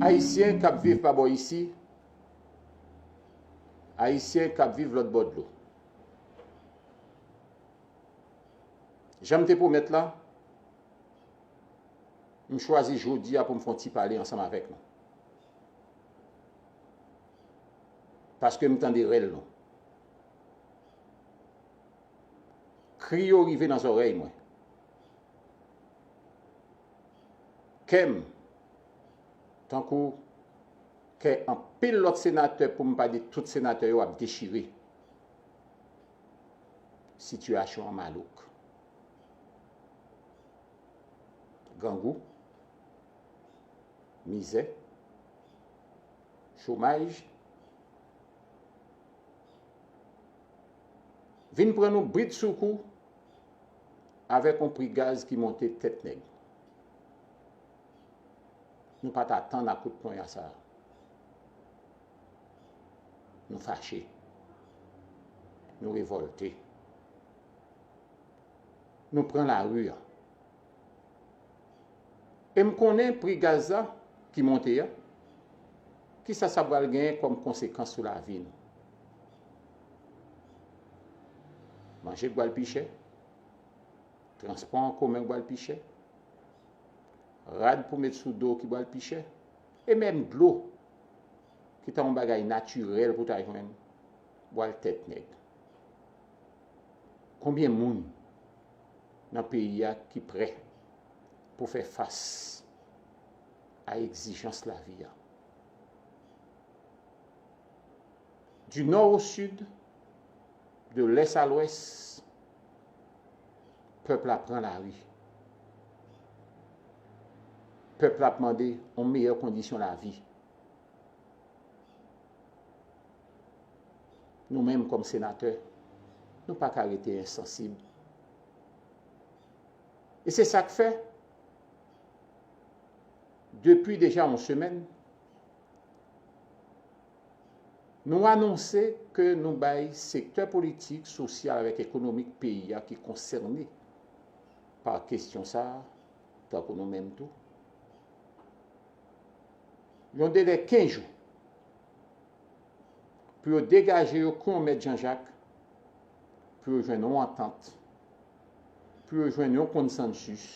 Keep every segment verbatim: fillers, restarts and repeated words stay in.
Ayisyen k ap viv pa bò isi, Ayisyen k ap viv lòt bò dlo. Jan m te pwomèt la, m chwazi jodi a pou m fè yon ti pale ansanm avèk nou. Paske m tande rèl nou. Kri yo rive nan zòrèy mwen. Kè m, tankou kè anpil lòt senatè, pou m pa di tout senatè yo, ap dechire. Sitiyasyon an malouk. Grangou, mizè, chomaj, vin pran nou bridsoukou avèk yon pri gaz ki monte tèt nèg. Nou pa t atann a kout ponya sa a. Nou fache. Nou revòlte. Nou pran lari a. E m konnen pri gaz la ki monte a, kisa sa pral genyen kòm konsekans sou lavi nou. Manje k pral pi chè, transpò an komen k pral pi chè, rad pou met sou do ki pral pi chè, e menm dlo ki ta yon bagay natirèl pou ta jwenn, pral tèt nèg. Konbyen moun nan peyi a ki prè pou fè fas a egzijans lavi a? Du nord au sud, de l'est à l'ouest, pèp la pran lari. Pèp la ap mande yon meyè kondisyon lavi. Nou menm kòm senatè, nou pa ka rete ensansib. E se sa k fè, depi deja yon semèn, nou anonse ke nou bay sektè politik, sosyal avèk ekonomik peyi a ki konsène pa kesyon sa a, tankou nou menm tou, yon delè kenz jou pou yo degaje yo kou yon mèt Janjak, pou yo jwenn yon antant, pou yo jwenn yon konsansis,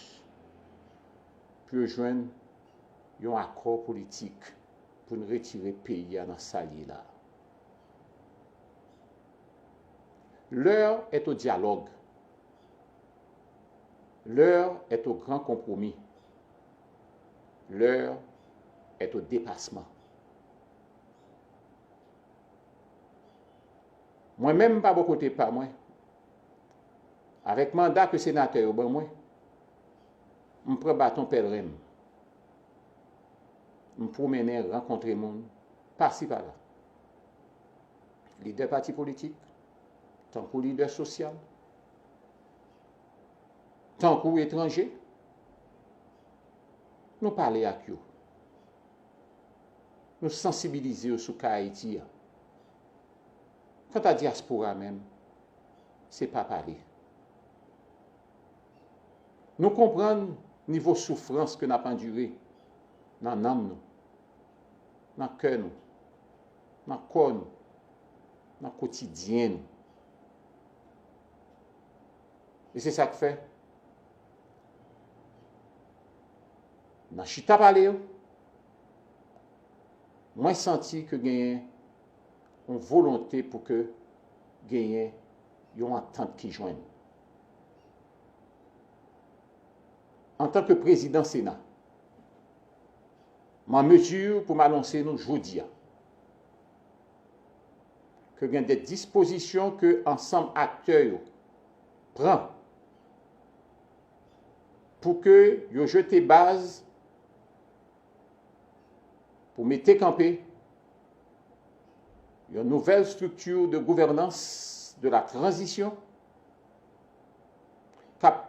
pou yo jwenn yon akò politik pou n retire peyi a nan sa l ye la. L'heure est au dialogue. L'heure est au grand compromis. L'heure est au dépassement. Mwen menm, pa bò kote pa mwen, avèk manda ke senatè yo ban mwen, m pran baton pèlren m. M pwomennen, rankontre moun, pasi pala. Lidè pati politik, tankou lidè sosyal, tankou etranje, nou pale ak yo. Nou sansibilize yo sou ka Ayiti a. Kanta dyaspora menm, se pa pale. Nou konprann nivo soufrans ke n ap andire nan nanm nou, nan kè nou, nan kò nou, nan kotidyen nou. E se sa k fè, nan chita pale yo, mwen santi ke genyen yon volonte pou ke genyen yon antant ki jwenn. Antanke prezidan Sena, m an mezi pou m anonse nou jodi a ke gen de dispozisyon ke ansanm aktè yo pran pou ke yo jete baz pou mete kanpe yon nouvèl estrikti de gouvènans de la tranzisyon k ap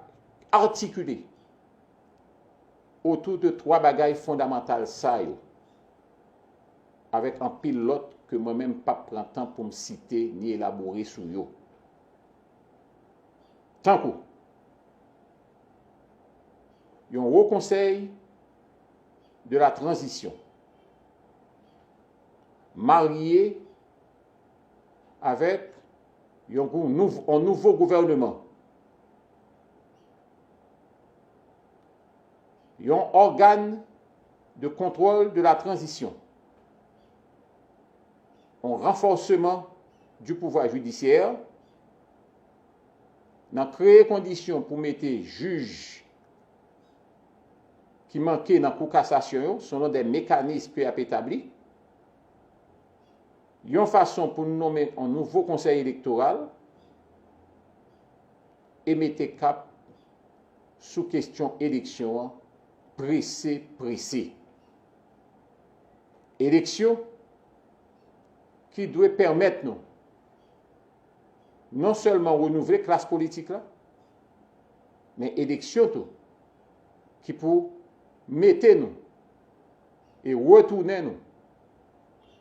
atikile otou de twa bagay fondamantal sa yo, avèk anpil lòt ke mwen menm p ap pran tan pou m site ni elabore sou yo. Tankou yon Wo Konsèy de la Tranzisyon, marye avèk yon gou-, nouv-, yon nouvo gouvènman, yon organe de contrôle de la transition, yon ranfòsman du pouvoir judiciaire, nan kreye kondisyon pou mete jij ki manke nan kou kasasyon yo, selon de mekanis ke y ap etabli, yon fason pou n nonmen yon nouvo konsèy elektoral e mete kap sou kesyon eleksyon an prese, prese. Eleksyon ki dwe pèmèt nou non sèlman renouvle klas politik la, men eleksyon tou ki pou mete nou e retounen nou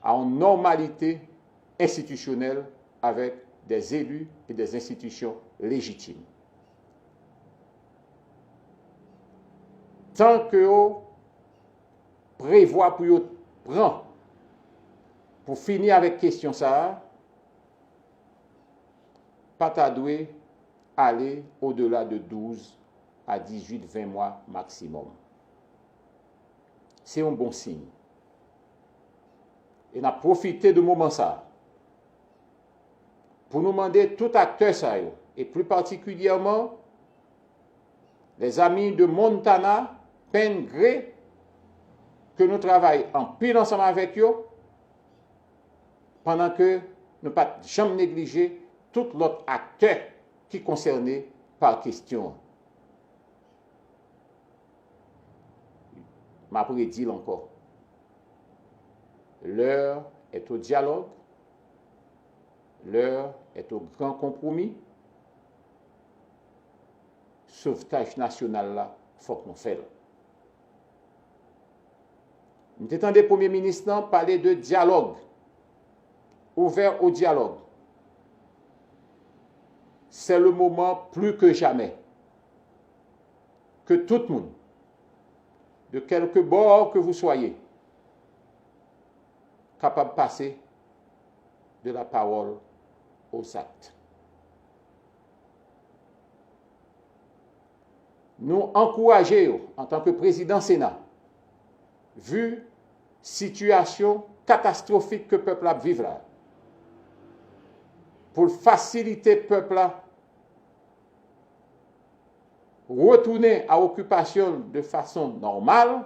a yon nòmalite enstitisyonèl avèk des élus et des institutions légitimes. Tan ke yo prevwa pou yo pran pou fini avèk kesyon sa a, pa ta dwe ale odela de douz a dizuit, ven mwa maksimòm. Se yon bon siy. E n ap pwofite de moman sa a pou nou mande tout aktè sa yo, e pli patikilyèman lèzami de Montana, Penn, Gray, ke nou travay anpil ansanm avèk yo, pandan ke nou pa t janm neglije tout lòt aktè ki konsène pa kesyon an. M ap redi l ankò. L'heure est au dialogue, l'heure est au grand compromis. Sovtaj nasyonal la, fòk nou fè l. M te tande Premye Minis lan pale de dyalòg, ouvert au dialogue. C'est le moment plus que jamais que tout moun, de quelque bord que vous soyez, kapab pase de la parole aux actes. Nou ankouraje yo, antanke prezidan Sena, vi sitiyasyon katastwofik ke pèp la ap viv la, pou l fasilite pèp la retounen a okipasyon l de fason nòmal,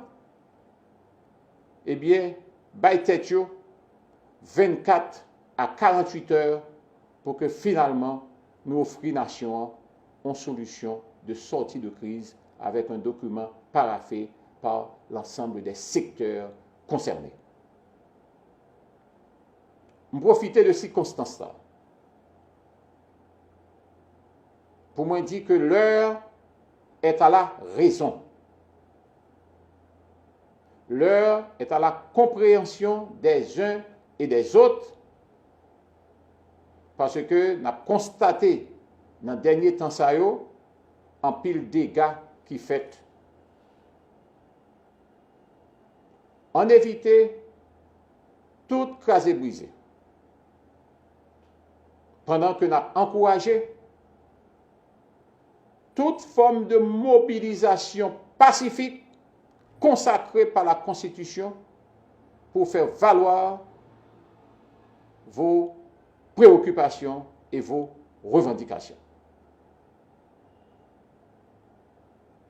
ebyen, bay tèt yo vennkat a karanntuit è pou ke finalman nou ofri nasyon an yon solisyon de sòti de kriz avèk yon dokiman parafe pa lansanm dè sektè konsène. M pwofite de sikonstans la pou mwen di ke l'heure est à la raison. L'heure est à la compréhension des uns et des autres, paske n ap konstate nan dènye tan sa yo anpil dega ki fèt. Ann evite tout kraze brize, pandan ke n ap ankouraje tout fòm de mobilizasyon pasifik konsakre pa la Konstitisyon pou fè valwa vos préoccupations et vos revendications.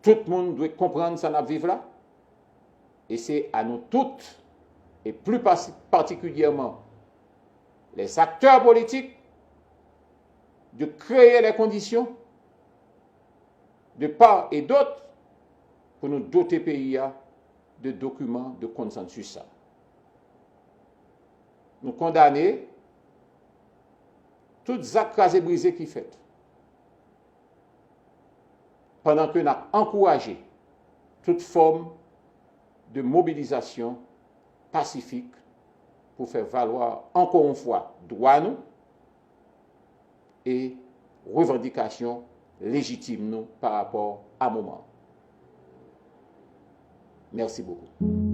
Tout moun dwe konprann sa n ap viv la, e se a nou tout, e pli pati-, patikilyèman les acteurs politiques, de créer les conditions, de part et d'autre, pou nou dote peyi a de dokiman de konsansis sa. Nou kondane tout zak kraze brize ki fèt, pandan ke n ap ankouraje tout fòm de mobilizasyon pasifik pou fè valwa ankò yon fwa dwa nou e revandikasyon lejitim nou pa rapò a moman an. Mèsi bokou.